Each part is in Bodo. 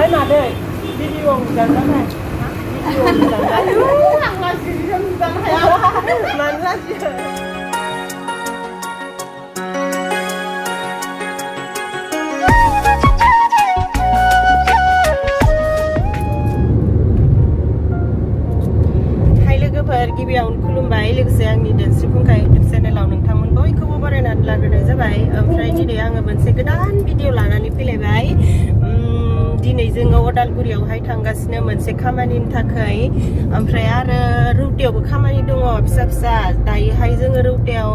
Hai mà đây, video gần lắm này. Video gần lắm. Hàng là gì gần hay Mình rất chưa. กิบยาวคุลุ่มใบเลือกเสียงนี่เดินสิพุ่งไก่ดิบเส้นในเหล่าหนึ่งทางมันบ่อยคือว่าบริณันลากันได้จะไปใครนี่เดี๋ยวงเป็นเสกด้านวิดีโอลานานี่ไปเลยไปดีในจึงเอาดัลกุริเอาให้ทางกัสเนี่ยเหมือนเสกข้ามันนินทักใครใครรูปเดียวกับข้ามันนิดงอพิเศษได้ให้จึงรูปเดียว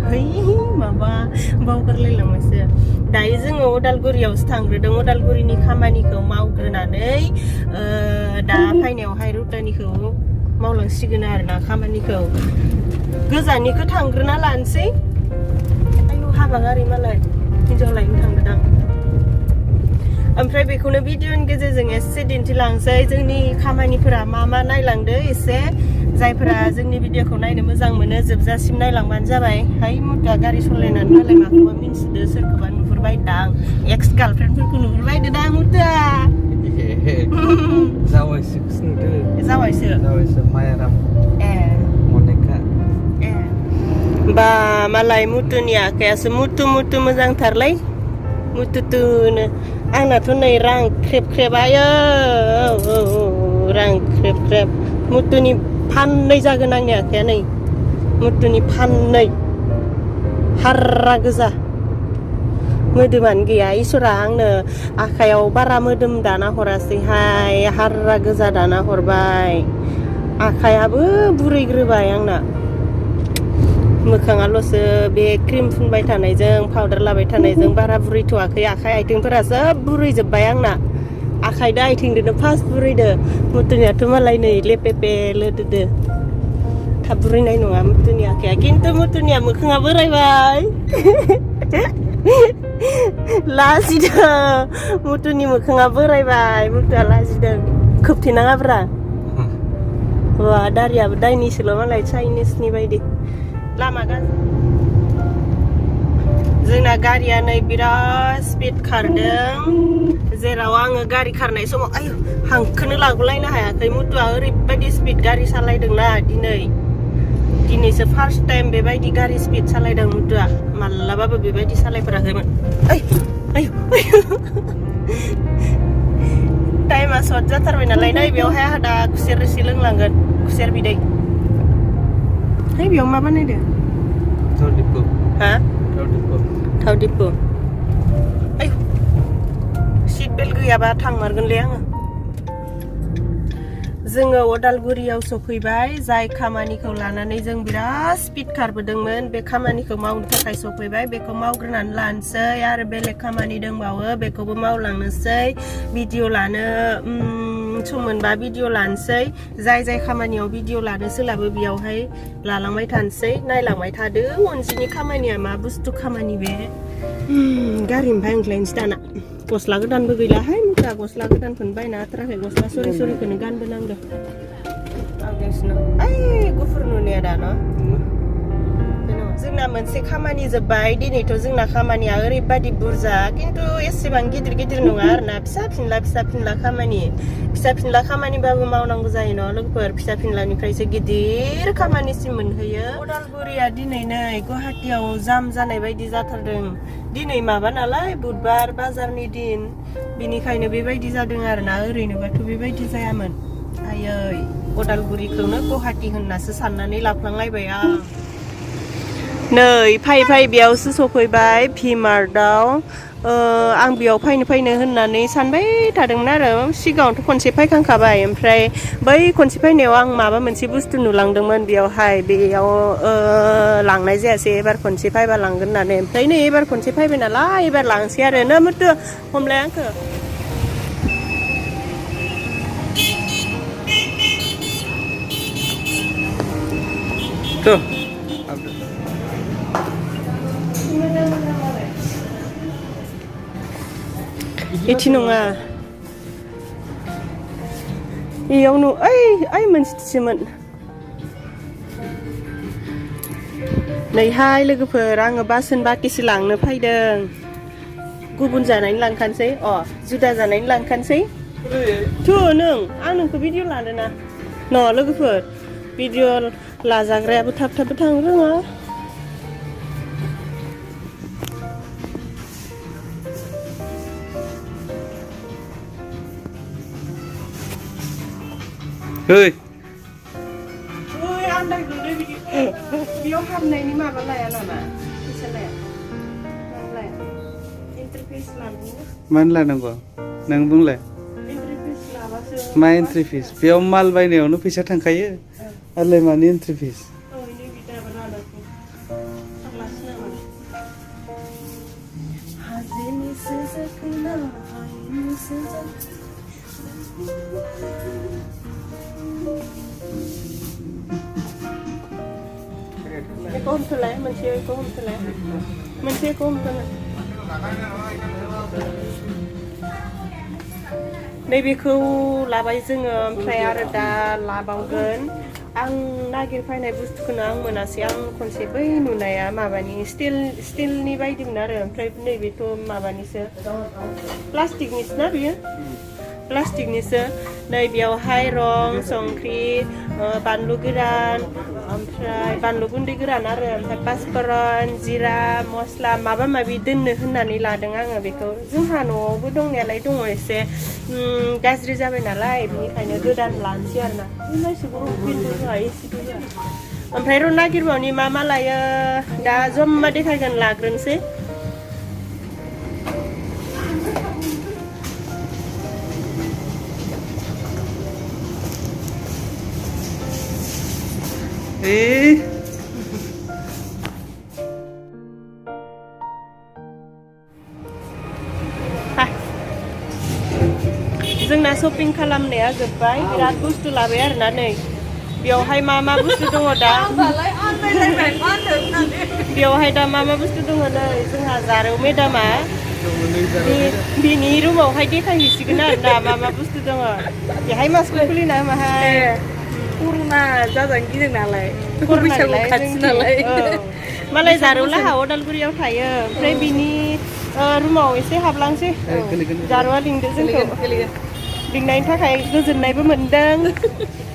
เฮ้ยมาบ้าบ้ากันเลยละมั้งเสียได้จึงเอาดัลกุริเอาสถานกระดังเอาดัลกุรินี่ข้ามันนี่เขาเมากระนาดเลยดาให้แนวให้รูปแต่นี่เขาเมาหลังสิกนาร์นะข้ามันนี่เขาก็จะนี่ก็ทางกระนาลันสิไอ้ลูกหาบางอะไรมาเลยที่จะไหลทางกระดังओमफ्राय बेखौनो भिडिअनि गेजेरजों एसे दिन्थिलांसै जोंनि खामानिफोरा मा मा नायलांदो एसे जायफोरा जोंनि भिडिअखौ नायनो मोजां मोनो जोबजासिम नायलांबानो जाबाय हाय मुदा गारि सालायनानै मालाय माखौबा मिन्थिदो सोरखौबा नुहुरबाय दां एक्स गार्लफ्रेन्डफोरखौ नुहुरबाय दां मुदा जावायसो नुदो मायाराम मनिका बा मालाय मुथुनि आखायासो मुथु मोजांथारलै मुथुनो आंनाथ' नै रां ख्रेब आयो रां ख्रेब मुथुनि फाननै जागोन आंनि आखाया नै मुथुनि फाननै हाररा गोजा मोदोमानो गैया इसोरा आंनो आखायाव बारा मोदोम दाना हरासैहाय हाररा गोजा दाना हरबाय आखायाबो बुरैग्रोबाय आंना मोखाङाल'सो बे क्रिम फुनबाय थानायजों पाउडार लाबाय थानायजों बारा बुरैथ'वाखै आखाइ आथिंफोरा सब बुरैजोब्बाय आंना आखाइदो आथिंदोनो फार्स्ट बुरैदो मुथुनियाथ' मालाय नै लेपेपे लोदोदो थाब बुरैनाय नङा मुथुनि आखाइया खिन्थु मुथुनिया मोखाङा बोरायबाय लाजिदों मुथुनि मोखाङा बोरायबाय मुथुआ लाजिदों खोबथेनाङाब्रा वा दारियाबो दाइनिसोल' मालाय चाइनिसनि बायदि लामा जोंना गारिया नै बिराद स्पिड खारदों जेराव आङो गारि खारनाय समाव आयु हांखोनो लागुलायनो हायाखै मुथुआ ओरैबायदि स्पिड गारि सालायदोंना दिनैसो फार्स्ट टाइम बेबायदि गारि स्पिड सालायदों मुथुआ मालाबाबो बेबायदि सालायफेराखैमोन आयु टाइमा सर्ट जाथारबाय नालाय नै बेयावहाय आहा दा खुसेर रोसि लोंलांगोन खुसेर बिदै है बेयाव मा बानायदो थाव डिपो हा थाव डिपो आयु सीट बेल्ट गैयाबा थांमारगोनलै आङो जोङो अदालगुरियाव सफैबाय जाय खामानिखौ लानानै जों बिराद स्पिड खारबोदोंमोन बे खामानिखौ मावनो थाखाय सफैबाय बेखौ मावग्रोनानै लानोसै आरो बेलेग खामानि दंबावो बेखौबो मावलांनोसै भिडिअ लानो सम मोनबा भिडिअ लानोसै जाय खामानियाव भिडिअ लानो सोलाबो बेयावहाय लालांबाय थानोसै नायलांबाय थादो अनजिनि खामानिया मा बुस्थु खामानि बे गारिनिफ्राय ओंख्लायनोसै दाना गस्ला गोदानबो गैलाहाय मुथा गस्ला गोदानखौनो बायना हाथाराखै गस्ला सरिखौनो गानबो नांदो ओइ गुफुर नुनाया दा न' जोंना मोनसे खामानि जोब्बाय दिनैथ' जोंना खामानिया ओरैबादि बुरजा खिन्थु एसेबां गिदिर नङा आरोना फिसा फिनला खामानिबाबो मावनांगौ जायो न' लोगोफोर फिसा फिनलानिफ्रायसो गिदिर खामानिसिम मोनहैयो अदालगुरिया दिनै नै गुवाहाटियाव जाम जानाय बायदि जाथारदों दिनै माबा नालाय बुधबार बाजारनि दिन बिनिखायनो बेबायदि जादों आरोना ओरैनोबाथ' बेबायदि जायामोन आयै अदालगुरिखौनो गुवाहाटि होननासो साननानै लाफ्लांलायबाय आं नै फै बेयावसो सफैबाय भि मार्टआव आं बेयाव फैनो होननानै सानबाय थादोंमोन आरो सिगाङावथ' खनसे फैखांखाबाय ओमफ्राय बै खनसे फैनायाव आं माबा मोनसे बुस्थु नुलांदोंमोन बेयाव लांनाय जायासै एबार खनसे फैबा लांगोन होननानै ओमफ्राय नै एबार खनसे फैबाय नालाय एबार लांसै आरो ना मुथु हमलाय आंखो इथि नङा इयावनो ओइ मोनसेसोमोन नैहाय लोगोफोर आङो बासन बाथिसो लांनो फैदों गुबुन जानायनि लांखानोसै जुदा जानायनि लांखानोसै थु आं नोंखौ भिडिअ लादों ना लोगोफोर भिडिअ लाजाग्रायाबो थाब थाबबो थांनो रोङा Hei. Anda gede bikin. Biar hamna ini mah balaya nama. Bisa lah. Balaya. Interface lah. Mana lah nunggu? Nunggu lah. Interface lah bahasa. Ma interface. Biar mal bay ni, onu pisah tangkaya. Alai mana interface? Oh ini kita berada tu. Kelas nama. Hazini sezakna, hazini sezak. Có hôm thứ lấy mình chơi có hôm thứ lấy mình chơi có hôm thứ lấy đây beखौ लाबाय जोङो ओमफ्राय आरो दा लाबावगोन आं नागिरफैनाय बुस्थुखौनो आं मोनासै आं खनसे बै नुनाया माबानि स्टिलनि बायदिमोन आरो ओमफ्राय नैबेथ' माबानिसो प्लास्टिकनिसो ना बियो प्लास्टिकनिसो नै बेयावहाय रं संख्रि बानलु गोरान ओमफ्राय बानलु गुन्दै गोरान आरो ओमफ्राय पासफोरन जिरा मस्ला माबा माबि दोननो होननानै लादों आङो बेखौ जोंहा न'आवबो दंनायालाय दङ एसे गाज्रि जाबाय नालाय बिनिखायनो गोदान लानोसै आरोना नायसोगौ बिन्दु होआ एसेबो होआ ओमफ्राय र' नागिरबावनि मा लायो दा जम्मा देखायगोन लाग्रोनोसै जोंना शपिं खालामनाया जोब्बाय बिराद बुस्थु लाबाय आरोना नै बेयावहाय मा बुस्थु दङ दा बेयावहाय दा मा बुस्थु दङ नै जोंहा जारौ मेदामा बिनि रुमावहाय देखायहैसिगोन आरोना मा बुस्थु दङ बेहाय मास्कखौ खुलिना माहाय Corona जाजानो गिदों नालाय बैसागु खाथि नालाय मालाय जारौलाहा अदालगुरियाव थायो ओमफ्राय बिनि रुमाव एसे हाबलांसै जारौआ लिंदो जोंखौ लिंनायनि थाखाय गोजोननायबो मोनदों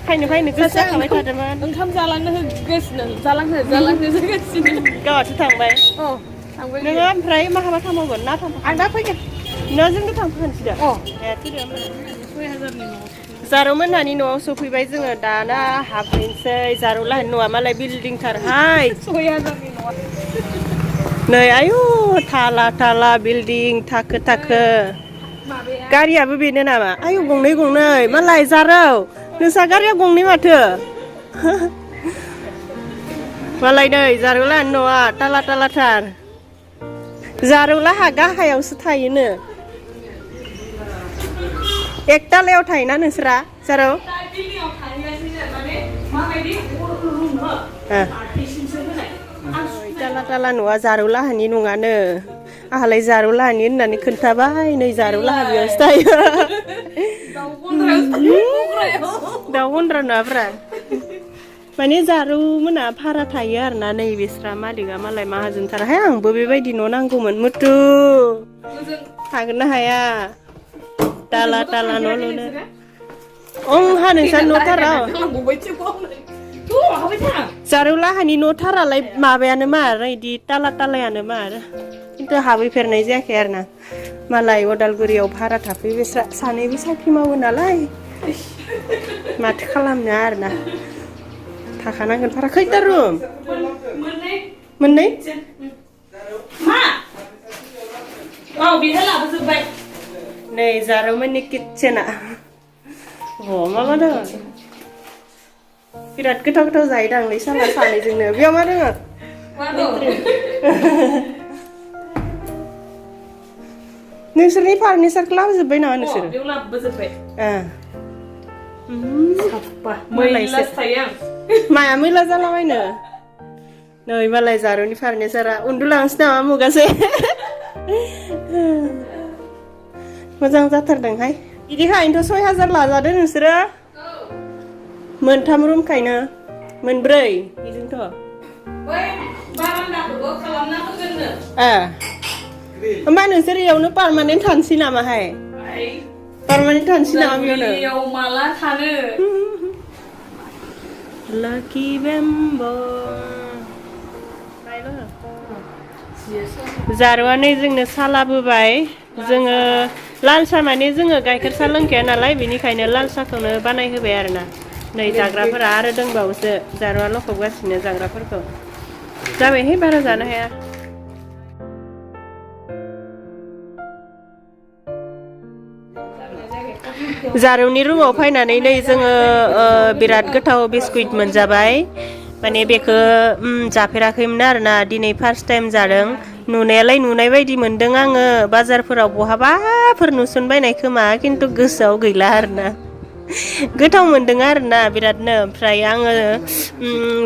फैनो गोसो जाखाबाय थादोंमोन ओंखाम जालांनो होगासिनो जालांनो जागासिनो गावासो थांबाय थांबाय नोङो ओमफ्राय माहाबा थांबावगोन ना थांफा आं दा फैगोन नों जोंनो थांफानोसै दा जारौमोनहानि न'आव सफैबाय जोङो दाना हाबहैनोसै जारौलाहानि न'आ मालाय बिल्डिंथारहाय 6000नि न'आ नै आयु थाला बिल्डिं थाखो गारियाबो बेनो नामा आयु गंनै मालाय जारौ नोंसा गारिया गंनै माथो मालाय नै जारौलाहानि न'आ थालाथार जारौलाहा गाहायावसो थायोनो एकतालायाव थायोना नोंसोरा जारौ ताला न'आ जारौलाहानि नङानो आहालाय जारौलाहानि होननानै खोन्थाबाय नै जारौलाहा बेयावसो थायो दाउ गन्द्रा नङाब्रा माने जारौ मोना भारा थायो आरोना नै बिस्रा मालिकआ मालाय माहाजोनथारहाय आंबो बेबायदि न' नांगौमोन मुथु थागोन ना हाया ताला न' लुनो हा नोंसा न'थाराव जारौलाहानि न'थारालाय माबायानो मार इदि तालायानो मार खिन्थु हाबैफेरनाय जायाखै आरोना मालाय अदालगुरियाव भारा थाफैयो बिस्रा सानैबो साख्रि मावो नालाय माथो खालामनो आरोना थाखानांगोन भारा खैथा रुम मोननै नै जारौमोननि किटचेना मा दङ बिराद गोथाव जायो दांलै साला सानैजोंनो बेयाव मा दङ नोंसोरनि फार्निचारखौ लाबोजोब्बाय नामा नोंसोर माया मैला जालाबायनो नै मालाय जारौनि फार्निचारा उन्दुलांसै नामा मुगासै मोजां जाथारदोंहाय बिदिखायनोथ' 6000 लाजादों नोंसोरो मोनथाम रुमखायनो मोनब्रै बेजोंथ' होमबा नोंसोर इयावनो पार्मानेन्ट थानोसै नामाहाय पार्मानेन्ट थानोसै नामा बेयावनो बेयाव माला थानो लाकि बेम्बो जारुआ नै जोंनो सा लाबोबाय जोङो लाल सा माने जोङो गाइखेर सा लोंखाया नालाय बेनिखायनो लाल साखौनो बानायहोबाय आरोना नै जाग्राफोरा आरो दंबावोसो जारुआ लखबगासिनो जाग्राफोरखौ जाबायहाय बारा जानो हाया जारुनि रुमाव फैनानै नै जोङो बिराद गोथाव बिस्कुट मोनजाबाय माने बेखौ जाफेराखैमोन आरोना दिनै फार्स्ट टाइम जादों नुनायालाय नुनाय बायदि मोनदों आङो बाजारफोराव बहाबाफोर नुसनबायनाय खोमा खिन्थु गोसोआव गैला आरोना गोथाव मोनदों आरोना बिरादनो ओमफ्राय आङो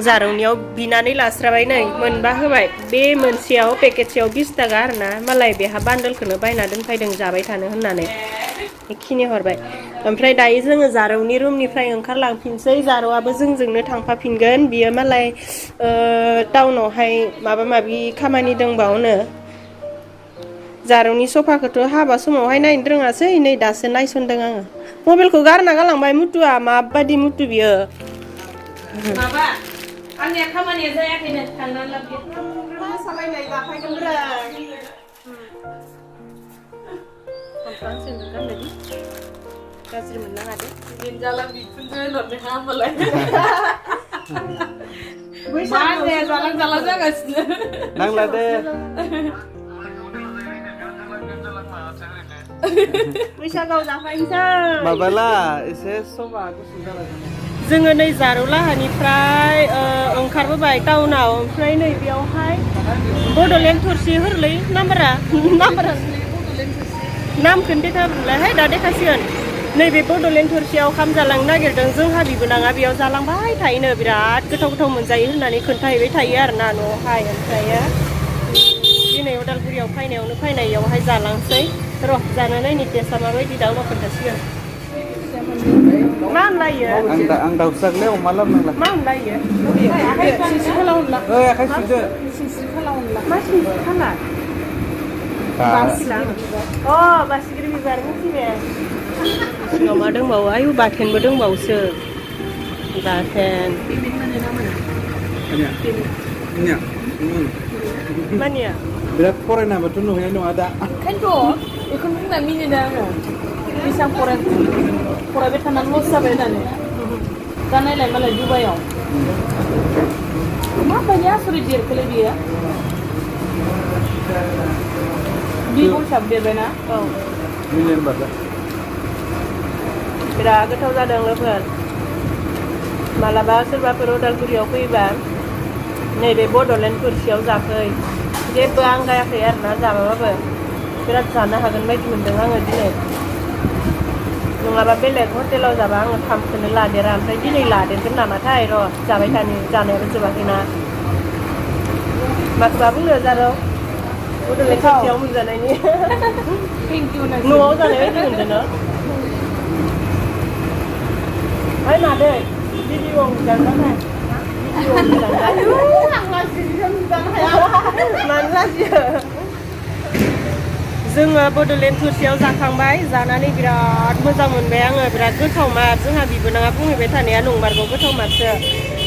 जारौनियाव बिनानै लास्राबाय नै मोनबा होबाय बे मोनसेयाव पेकेटसेयाव 20 थाखा आरोना मालाय बेहा बान्डलखौनो बायना दोनफैदों जाबाय थानो होननानै बेखिनि हरबाय ओमफ्राय दायो जोङो जारौनि रुमनिफ्राय ओंखारलांफिनसै जारौआबो जोंजोंनो थांफाफिनगोन बियो मालाय टाउनावहाय माबा माबि खामानि दंबावनो जारौनि सफाखौथ' हाबा समावहाय नायनो रोङासै नै दासो नायसनदों आङो मबाइलखौ गारना गालांबाय मुथुआ माबायदि मुथु बियो माबा आंनिया खामानिया जायाखैनो थांनानै लाबो सालायनाय लाफायगोनब्रा गाज्रि मोननाङा दे जाला बिखुनजो होनहरनो हामालाय मा जाया जाला जागासिनो नांला दे बैसागोआव जाफायनोसै माबाला एसे समा गुसु जाबाय जोङो नै जारौलाहानिफ्राय ओंखारबोबाय टाउनाव ओमफ्राय नै बेयावहाय बड'लेण्ड थरसि होरलै नाम्बारा नामखौनो देखाबोलाय दा देखासिगोन नैबे बड'लेण्ड थरसियाव ओंखाम जालांनो नागिरदों जोंहा बिबोनाङा बेयाव जालांबाय थायोनो बिराद गोथाव गोथाव मोनजायो होननानै खोन्थाहैबाय थायो आरोना न'आवहाय ओमफ्रायो दिनै उदालगुरियाव फैनायावहाय जालांसै र' जानो नायनि टेस्टआ माबायदि दा उनाव खोन्थासिगोन मा होनलायो आं दाउसागलै अमा लाबोनांला मा होनलायो आखाइ सुदो मा सिनस्रि खाला बासिगिरि बिबार मिथिबाय सिङाव मा दंबावो आयु बाथोनबो दंबावोसो बाथोन मानिया बिराद फरायनाबोथ' नुहैनाय नङा दा ओंखायनोथ' बेखौनो बुंना मिनिदों आङो बेसेबां फरायबाय थानानै लस जाबाय होननानै दा नायलाय मालाय दुबाइयाव माबायदि आसरित देरखोलै बियो बिब'साब देरबायना औ मिलियन बाजा बिराद गोथाव जादों लोगोफोर मालाबा सोरबाफोर उदालगुरियाव फैबा नैबे बड'लेण्ड थरसियाव जाफै जेबो आंगायाखै आरोना जाबाबाबो बिराद जानो हागोन बायदि मोनदों आङो दिनै नङाबा बेलेग हटेलाव जाबा आङो थामखौनो लादेरा ओमफ्राय दिनै लादेरगोन नामाथाय र' जाबाय थानो जानायाबो जोबाखैना माखौबा बुंनो जारौ बड'लेण्ड थरसियाव मोनजानायनि न'आव जानाय बायदि मोनदों न' ओइ मादै भिडिअ मोनजागोन मानो लाजियो जोङो बड'लेण्ड थरसियाव जाखांबाय जानानै बिराद मोजां मोनबाय आङो बिराद गोथाव मार जोंहा बिबोनाङा बुंहैबाय थानाया नंमारगौ गोथाव मारसो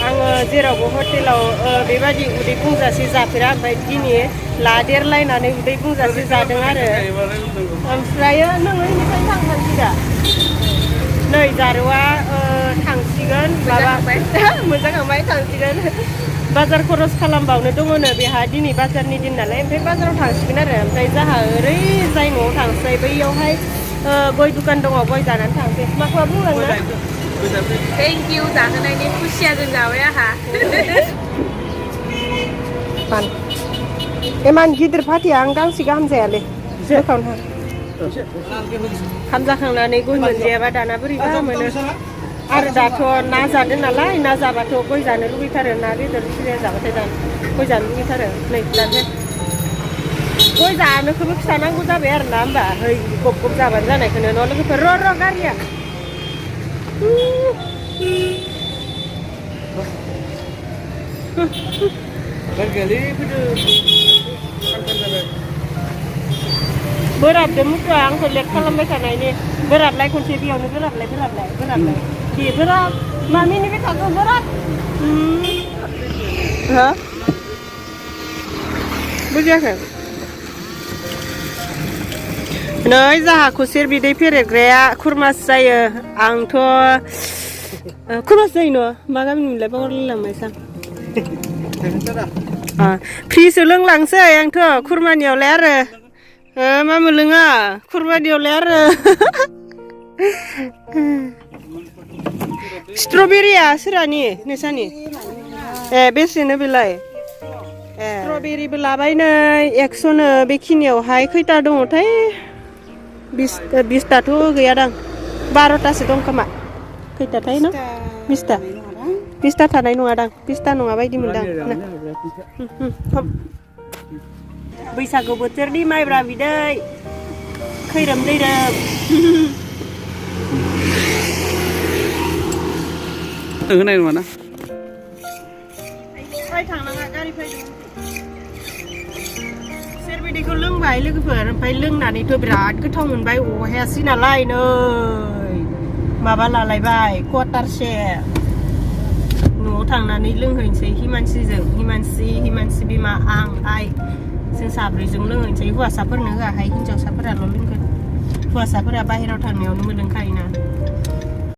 आङो जेरावबो हटेलाव बेबायदि उदै बुंजासे जाफेरा ओमफ्राय दिनै लादेरलायनानै उदै बुंजासे जादों आरो ओमफ्राय नोङो बेनिफ्राय थांखानोसै दा नै जारौआ थांसिगोन माबा मोजांखांबाय थांसिगोन बाजार खरस खालामबावनो दङनो बेहा दिनै बाजारनि दिन नालाय ओमफ्राय बाजाराव थांसिगोन आरो ओमफ्राय जोंहा ओरैजाय न'आव थांसै बैयावहाय गय दुखान दङ गय जानानै थांसै माखौबा बुंलांनो थेंक इउ जाहोनायनि खुसिया जों जाबाय आंहा इमान गिदिर फाथिया आं गांसे गाहाम जायालै बोखावनो ओंखाम जाखांनानै गय मोनजायाबा दाना बोरैबा मोनो आरो दाथ' ना जादों नालाय ना जाबाथ' गय जानो लुगैथारो ना बेदर फिसिनाया जाबाथाय गय जानो लुगैथारो नै दानसै गय जानोखौबो खिथानांगौ जाबाय आरो ना होमबा है गब गब जाबानो जानायखौनो न' लोगोफोर र' गारिया berat demi kurang selek kalau mereka ini berat lah konsepnya ini berat lah ki berat mami ini kita tu berat ha bukan Noi zaha kusir bidai peregraya kurma saya angto kurma saya no maga min lepa orang lang mai sam free selang lang saya angto kurma niau ler mama lenga kurma niau ler strawberry ya serani nesani besine belai strawberry belabai ne 100 ne bekiniau hai खैता दङ थाय 20 tato gaya dang 12 taso dong kama खैता थाय no 20 ta थानाय नङा दां 20 ta नङा बायदि मोनदां बैसागु बोथोरनि माइब्रा बिदै खैरोम दैरोम होनाय नङा ना फै थांनाङा गारि फैदों बिदैखौ लोंबाय लोगोफोर ओमफ्राय लोंनानैथ' बिराद गोथाव मोनबाय अहायासै नालाय नै माबा लालायबाय क्वार्टारसे न'आव थांनानै लोंहैनोसै हिमानसि बिमा आं आइ जों साब्रैजों लोंहैनोसै हौवासाफोरनो होआहाय हिनजावसाफोराल' लोंगोन हौवासाफोरा बाहेरायाव थांनायावनो मोनलोंखायोना